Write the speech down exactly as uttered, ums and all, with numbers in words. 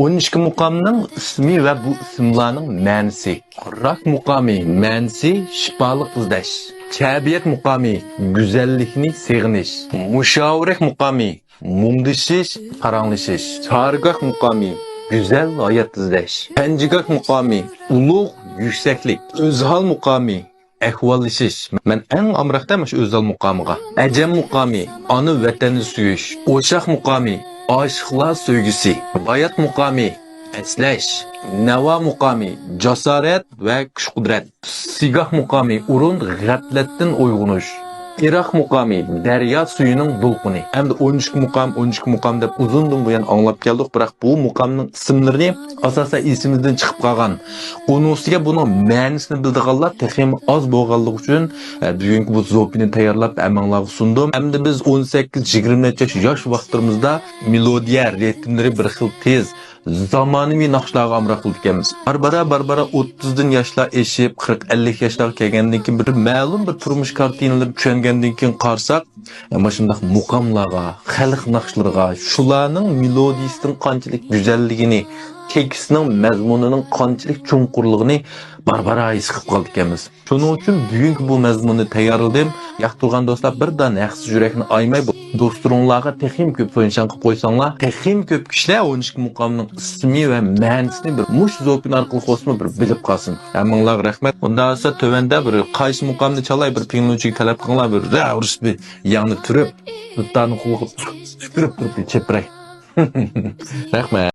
ئون ئىككى مۇقامنىڭ ئىسمى ۋە بۇ ئىسىملارنىڭ مەنىسى. راك مۇقامى مەنىسى شىپالىق ئىزدەش. كەبىيەت مۇقامى گۈزەللىكنى سېغىنىش. مۇشاۋىرەك مۇقامى مۇڭدىشىش، پاراڭلىشىش. چارگاھ مۇقامى گۈزەل ھايات ئىزدەش. پەنجىگاھ مۇقامى ئۇلۇغ يۈكسەكلىك. ئۆزھال مۇقامى ئەھۋاللىشىش. مەن ئەڭ ئامراقتا مۇشۇ ئۆزھال مۇقامىغا. ئەجەم مۇقامى ئانا ۋەتەننى سۆيۈش. ئوشاق مۇقامى ئاشىقلار سۆيگۈسى. بايات مۇقامى ئەسلەش. نەۋا مۇقامى جاسارەت ۋە كۈچ-قۇدرەت. سىگاھ مۇقامى ئورۇن غەپلەتتىن ئويغىنىش. ئىراق مۇقامى دەريا سۈيىنىڭ دولقۇنى. ئەمدى ئون ئىككى مۇقام، ئون ئىككى مۇقام دەپ ئۇزۇندىن بۇيان ئاڭلاپ كەلدۇق، بىراق بۇ مۇقامنىڭ ئىسىملىرى ئاساسەن ئېسىمىزدىن چىقىپ قالغان. ئۇنىڭ ئۈستىگە بۇنىڭ مەنىسىنى بىلىدىغانلار تېخىمۇ ئاز بولغانلىقى ئۈچۈن، ئە، بۈگۈنكى بۇ زوپىنى تەييارلاپ ھەممىڭلارغا سۇندۇم. ئەمدى بىز ئون سەككىز يىگىرمە نەچچە ياش ۋاقتىمىزدا مېلودىيە رىتىملىرى بىر خىل تېز، زامانىۋى ناخشىلارغا ئامراق بولىدىكەنمىز. بارا-بارا، بارا-بارا ئوتتۇزدىن ياشلار ئېشىپ، قىرىق، ئەللىك ياشلارغا كەلگەندىن كېيىن، بىر مەلۇم بىر تۇرمۇش كارتىنىلىرىنى چۈشەنگەندىن كېيىن قارىساق، مۇشۇنداق مۇقاملارغا، خەلق ناخشىلىرىغا، شۇلارنىڭ مېلودىيىسىنىڭ قانچىلىك گۈزەللىكىنى، تېكىستنىڭ مەزمۇنىنىڭ قانچىلىك چوڭقۇرلۇقىنى بارا-بارا ھېس قىلىپ قالىدىكەنمىز. شۇنىڭ ئۈچۈن بۈگۈنكى بۇ مەزمۇننى تەييارلىدىم. ياقتۇرغان دوستلار، بىر دانە ھەقسىز يۈرەكنى ئايىماي، بۇ دوستلىرىڭلارغا تېخىمۇ كۆپ سۇنشان قىلىپ قويساڭلار، تېخىمۇ كۆپ كىشىلەر ئون ئىككى مۇقامنىڭ ئىسمى ۋە مەنىسىنى بىر مۇشۇ زوپىن ئارقىلىق بولسىمۇ بىر بىلىپ قالسۇن. ھەممىڭلارغا رەھمەت. ئۇنداق بولسا تۆۋەندە بىر قايسى مۇقامنى چالاي، بىر پىڭلۇنچىگە تەلەپ قىلىڭلار، بىر رەۋرىس بىر ياڭنى تۈرۈپ، دۇتارنى قولىغا تۈكۈرۈپ تۇرۇپ چېپىرەي. رەھمەت.